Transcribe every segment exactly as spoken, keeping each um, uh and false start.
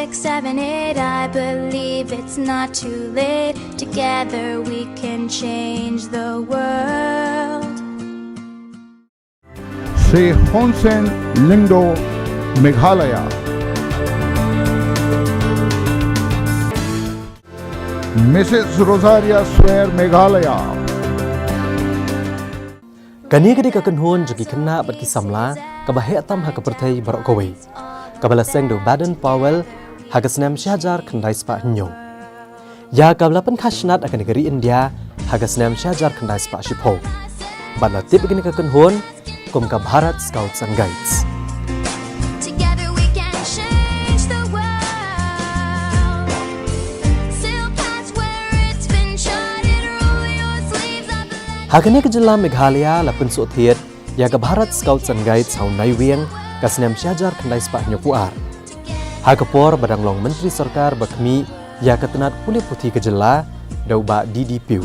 Six, seven, eight, I believe it's not too late. Together we can change the world. Sri Honsen Lyngdoh, Meghalaya. Missus Rosaria Swer, Meghalaya. Kane ka dei ka kynhun jong ki khynnah bad ki samla kaba heh tam ha ka pyrthei baroh kawei, kaba la seng da u Baden Powell ha ka snem shihajar khyndai spah hynñiew. Ïa kaba la pynkha shnat ha kane ka ri India ha ka snem shihajar khyndai spah shiphew. Bad la tip ïa kane ka kynhun kum ka Bharat Scouts and Guides. Together we can change the world. Sail past where it's been charted, roll your sleeves up. Ha kane ka jylla Meghalaya la pynsuhthied ïa ka Bharat Scouts and Guides ha u Naiwieng ka snem shihajar khyndai spah hynñiewphew ar, ha ka por ba dang long Myntri Sorkar ba khmih ïa ka tnat pule puthi ka jylla da u Bah D D Piew.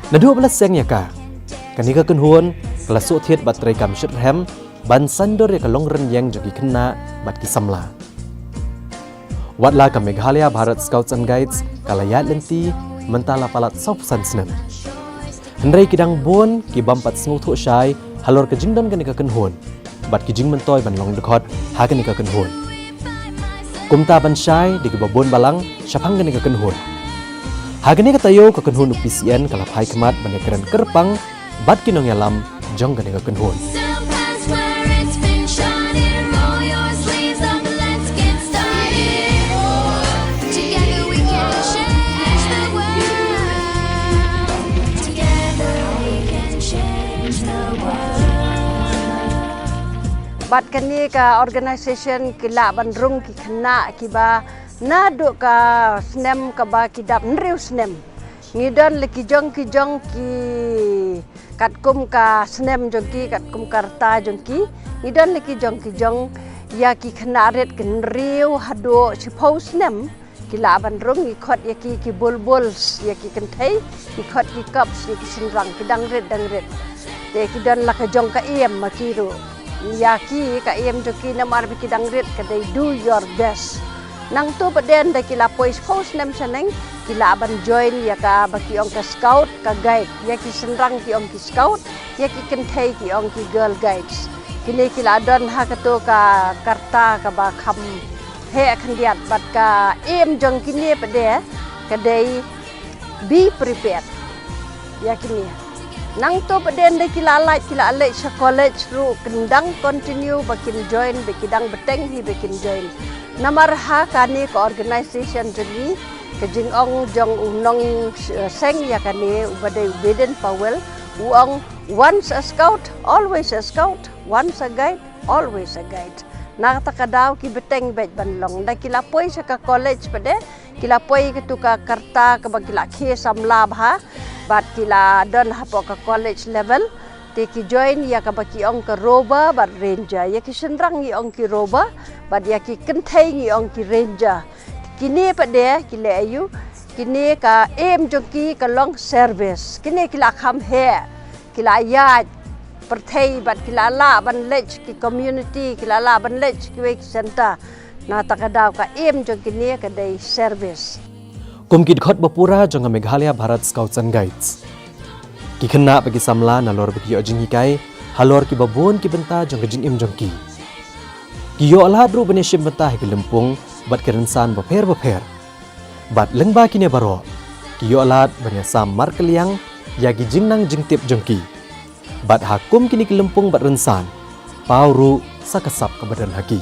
Naduh ba la seng ïa ka, kane ka kynhun ka la suhthied bad treikam shitrhem ban saiñdur ïa ka longrynieng jong ki khynnah bad ki samla. Watla ka Meghalaya Bharat Scouts and Guides ka la ïaid lynti mynta la palat sawphew san snem, hynrei ki dang bun ki bym pat sngewthuh shai halor ka jingdon kane ka kynhun bad ki jingmyntoi ban long dkhot ha kane ka kynhun. Kumta ban shai da kiba bun balang shaphang kane ka kynhun, ha kane ka taïew ka kynhun u P C N ka la phai khmat ban ïakren kyrpang bad ki nongïalam jong kane ka kynhun. Sail past where it's been charted, roll your sleeves up, let's get started. Together we can change the world. Together we can change the world. Bad kane ka organisation ki lah ban rung ki khynnah kiba naduh ka snem kaba ki dap hynriew snem. Ngi don la ki jong ki jong ki katkum ka snem jong ki, katkum ka rta jong ki. Ngi don la ki jong ki jong ïa ki khynnah rit ki hynriew haduh shiphew snem. Ki lah ban rung, ngi khot ïa ki ki bulbul, ïa ki kynthei, ngi khot ki cubs, ïa ki shynrang, ki dang rit dang rit. Te ki don la ka jong ka aim ma ki ruh. Ïa ki ka aim jong ki namar ba ki dang rit ka dei do your best. Nangta pat de ynda ki la poi shiphew snem shaneng, ki lah ban join ïa kaba ki ong ka scout ka guide, ïa ki shynrang ki ong ki scout, ïa ki kynthei ki ong ki girl guides. Kine ki la don ha kato ka rta kaba kham heh khyndiat bad ka aim jong kine pat de ka dei be prepared. Ïa kine. Nangta pat de ynda ki la lait, ki la leit sha college ruh kin dang continue ba kin join, ba ki dang bteng hi ba kin join. Namar ha kane ka organisation jong ngi, ka jingong jong u nong, eh, seng ïa kane uba dei u Baden Powell, u ong, "Once a scout, always a scout, once a guide, always a guide." Na kata ka daw ki bteng beit ban long. Ynda ki la poi sha ka college pat de, ki la poi kato ka rta kaba ki la khie samla bha, bad ki la don hapoh ka college level. Te ki join ïa kaba ki ong ka rover bad ranger. Ïa ki shynrang ngi ong ki rover, bad ïa ki kynthei ngi ong ki ranger. Kine pat de ki leh aïu, kine ka aim jong ki ka long service. Kine ki la kham heh, ki la ïaid pyrthei bad ki la lah ban leit ki community, ki la lah ban leit kiwei ki centre. Na kata ka daw ka aim jong kine ka dei service. Kum ki dkhot ba pura jong ka Meghalaya Bharat Scouts and Guides, ki khynnah bad ki samla nalor ba ki ïoh jinghikai halor kiba bun ki bynta jong ka jingim jong ki, ki ïoh lad ruh ban ïashim bynta ha ki lympung bad ki rynsan bapher bapher. Bad lyngba kine baroh, ki ïoh lad ban ïasam markylliang ïa ki jingnang jingtip jong ki. Bad ha kum kine ki lympung bad rynsan, paw ruh sa ka sap kaba don ha ki.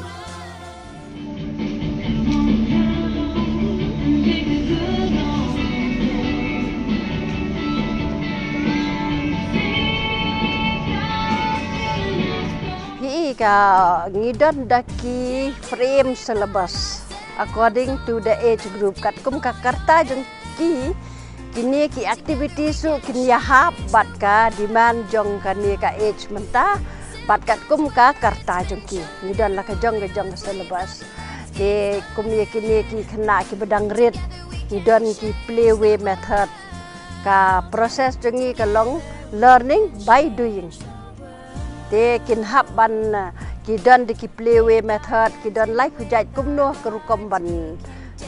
Phi i ka ngi don da ki frame syllabus according to the age group, katkum ka rta jong ki, kine ki activities ruh kin ïahap bad ka demand jong kane ka age mynta, bad katkum ka rta jong ki. Ngi don la ka jong ka jong ka syllabus. Te kum ïa kine ki khynnah kiba dang rit, ngi don ki playway method. Ka process jong ngi ka long learning by doing. Te kin hap ban, uh, Ki don da ki playway method, ki don lai phew jait kumno ka rukom ban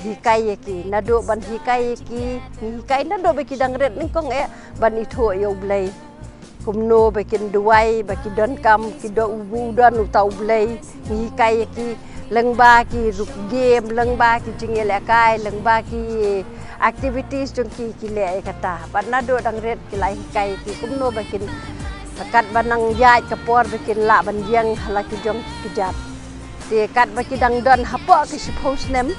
hikai ïa ki. Naduh ban hikai ïa ki, ngi hikai naduh ba ki dang rit nyngkong eh ban ithuh ïa U Blei. Kumno ba kin duwai, ba ki donkam, ki don u, u don uta U Blei. Ngi hikai ïa ki lyngba ki rukom game, lyngba ki jingïalehkai, lyngba ki activities jong ki, ki leh ïa kata. Bad naduh dang rit ki la hikai ïa ki kumno ba kin, katba nang ïaid ka por ba kin lah ban ïeng ha la ki jong ki kjat. Te katba ki dang don hapoh ki shiphew snem,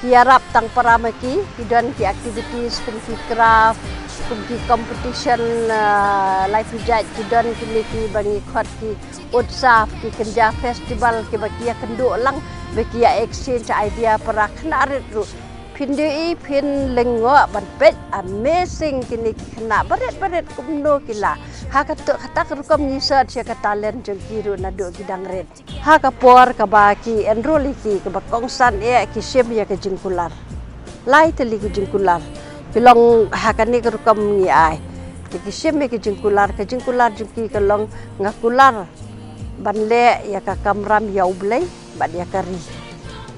ki ïarap tang para ma ki, ki don ki activities kum ki craft, kum ki competition, ah, lai phew jait, ki don kine kiba ngi khot ki utsav, ki kynja festival, kiba ki ïakynduh lang, ba ki ïa exchange idea para khynnah rit ruh. Phin ïohi, phin lyngngoh ban peit, amazing kine ki khynnah barit barit kumno ki la. Ha kato, kata ka rukom ngi search ïa ka talent jong ki ruh naduh ki dang rit. Ha ka por kaba ki enroll ïa ki, kaba kongsan eh, ki shim ïa ka jingkular. Lai tylli ki jingkular. Ki long ha kane ka rukom ngi ai. Te ki shim ïa ka jingkular, ka jingkular jong ki ka long nga kular ban leh ïa ka kamram ïa U Blei bad ïa ka ri.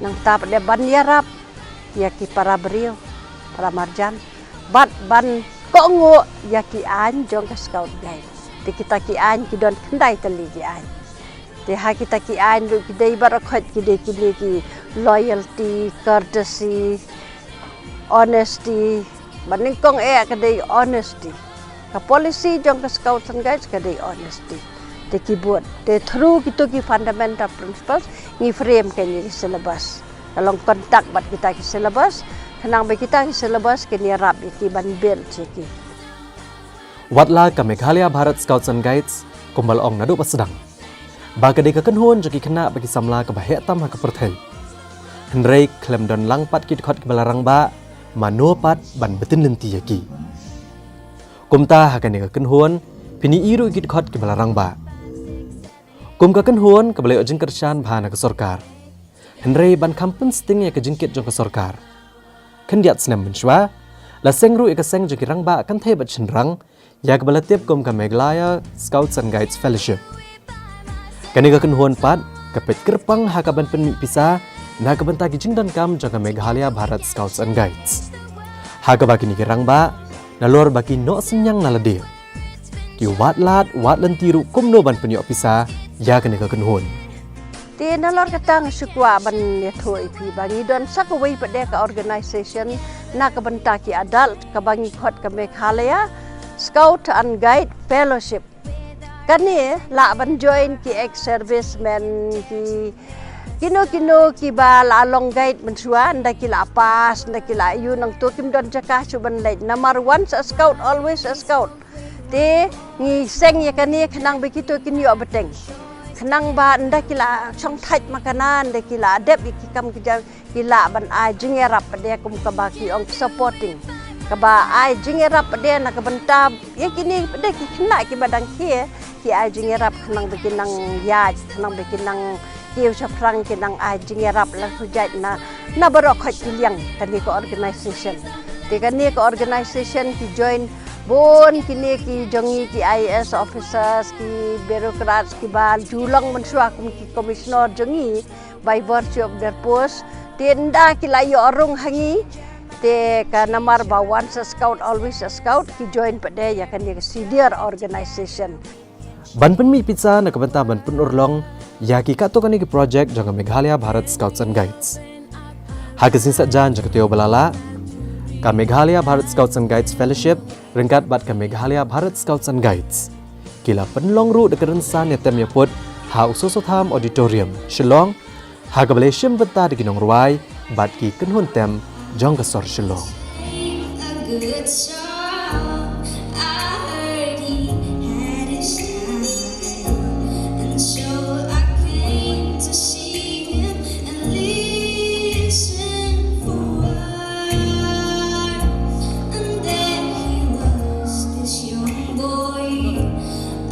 Nangta pat de ban ïarap ïa ki para briew, para marjan. Bad ban kohnguh ïa ki aiñ jong ka Scout Guide. Te kita ki aiñ ki don khyndai tylli ki aiñ. Te ha kita ki aiñ ruh ki dei baroh khoit ki dei kine ki loyalty, courtesy, honesty. Ba nyngkong eh ka dei honesty. Ka policy jong ka Scouts and Guides ka dei honesty. Te ki bud. Te through kito ki fundamental principles ngi frame kane ka syllabus. Ka long contact bad kita ki syllabus, khnang ba kita ki syllabus kin ïarap ïa ki ban build ïa ki. Watla ka Meghalaya Bharat Scouts and Guides, kumba la ong naduh ba sdang, ba ka dei ka kynhun jong ki khynnah bad ki samla kaba heh tam ha ka pyrthei. Hynrei khlem don lang pat ki dkhot kiba la rangbah, mano pat ban btin lynti ïa ki. Kumta ha kane ka kynhun, phin ïohi ruh ki dkhot kiba la rangbah. Kum ka kynhun kaba la ïoh jingkyrshan bha na ka sorkar. Hynrei ban kham pynsting ïa ka jingkit jong ka sorkar. Khyndiat snem mynshuwa, la seng ruh ïa ka seng jong ki rangbah kynthei bad shynrang, ïa kaba la tip kum ka Meghalaya Scouts and Guides Fellowship. Kane ka kynhun pat, ka peit kyrpang ha ka ban pynmih pisa, na ka bynta ki jingdonkam jong ka Meghalaya Bharat Scouts and Guides. Ha kaba kine ki rangbah, nalor ba ki noh synñiang na lade, ki wad lad, wad lynti ruh kumno ban pynïoh pisa, ïa kane ka kynhun. Te nalor kata nga shu kwah ban ïathuh ïa phi ba ngi don sa kawei pat de ka organization na ka bynta ki adult kaba ngi khot ka Meghalaya Scout and Guide Fellowship. Kane lah ban join ki ex-servicemen, ki kino kino kiba la long guide mynshuwa, ynda ki la pass, ynda ki la ïoh nangto kim don jaka shuh ban leit. Namar once a scout, always a scout. Te ngi seng ïa kane khnang ba kito kin ïoh bteng. Khnang ba ynda ki la shong thait ma kane, ynda ki la dep ïa ki kam ki jam, ki lah ban ai jingïarap pat de kum kaba ki ong supporting. Kaba ai jingïarap pat de na ka bynta ïa kine pat de ki khynnah kiba dang khie, ki ai jingïarap khnang ba ki nang ïaid, khnang ba ki nang kiew shaphrang, ki nang ai jingïarap la shu jait na, na baroh khoit ki liang kane ka organization. Te kane ka organization ki join bun kine ki jong ngi ki I A S officers, ki bureaucrats kiba ju long mynshuwa kum ki commissioner jong ngi by virtue of their post. Te ynda ki la ïoh rung ha ngi, te ka namar ba once a scout, always a scout, ki join pat de ïa kane ka senior organization. Ban pynmih pisa na ka bynta ban pynurlong ïa ki katto katne ki project jong ka Meghalaya Bharat Scouts and Guides. Ha ka sngi Saitjaiñ jong ka taïew ba la lah, ka Meghalaya Bharat Scouts and Guides Fellowship ryngkat bad ka Meghalaya Bharat Scouts and Guides ki la pynlong ruh da ka rynsan ïatem ïaput ha u Soso Tham Auditorium, Shillong, ha kaba la shim bynta da ki nongrwai bad ki kynhun tem jong ka sor Shillong.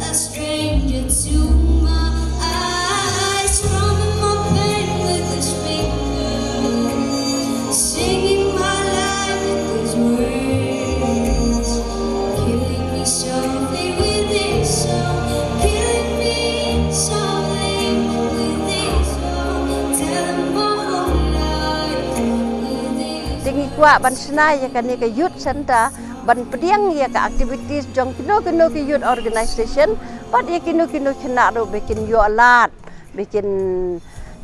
A stranger to my eyes, drumming my pain with his fingers, singing my life with his words. Ban shna ïa kane ka youth center, ban pdiang ïa ka activities jong kino kino ki youth organization, bad ïa kino kino khynnah ruh ba kin ïoh lad, ba kin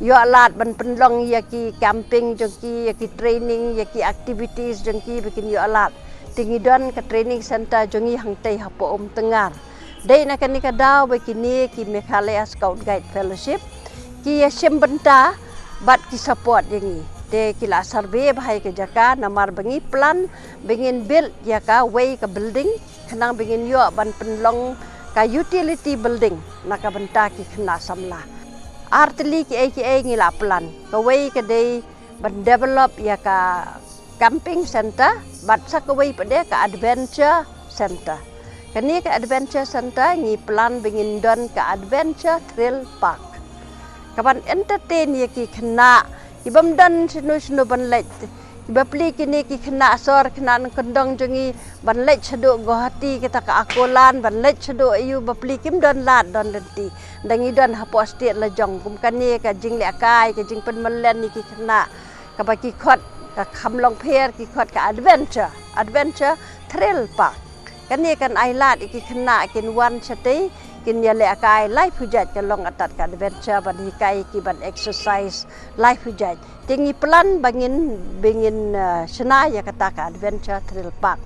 ïoh lad ban pynlong ïa ki camping jong ki, ïa ki training, ïa ki activities jong ki, ba kin ïoh lad. Te ngi don ka training center jong ngi hangtei hapoh Umtngar. Dei na kane ka daw ba kine ki Meghalaya Scout Guide Fellowship ki ïa shim bynta bad ki support ïa ngi. Te ki la survey bha ïa ka jaka namar ba ngi plan ba ngin build ïa kawei ka building, khnang ba ngin ïoh ban pynlong ka utility building na ka bynta ki khynnah samla. Ar tylli kiei kiei ngi la plan. Kawei ka dei ban develop ïa ka camping center, bad sa kawei pat de ka adventure center. Kane ka adventure center ngi plan ba ngin don ka adventure thrill park, kaban entertain ïa ki khynnah ki bym don shano shano ban leit. Ki bapli kine ki khynnah sor, khynnah nongkyndong jong ngi, ban leit shaduh Guwahati, kata ka Akolan, ban leit shaduh aiu, bapli kim don lad don lynti. Nda ngi don hapoh state la jong, kum kane ka jinglehkai, ka jingpynmlien ïa ki khynnah, kaba ki khot ka kham long pher, ki khot ka adventure, adventure thrill park. Kane kan ai lad ïa ki khynnah kin wan shatei, kin ïalehkai laiphew jait, ka long atat ka adventure, ban hikai ki ban exercise laiphew jait. Te ngi plan ba ngin, ba ngin, eh, shna ïa kata ka adventure thrill park.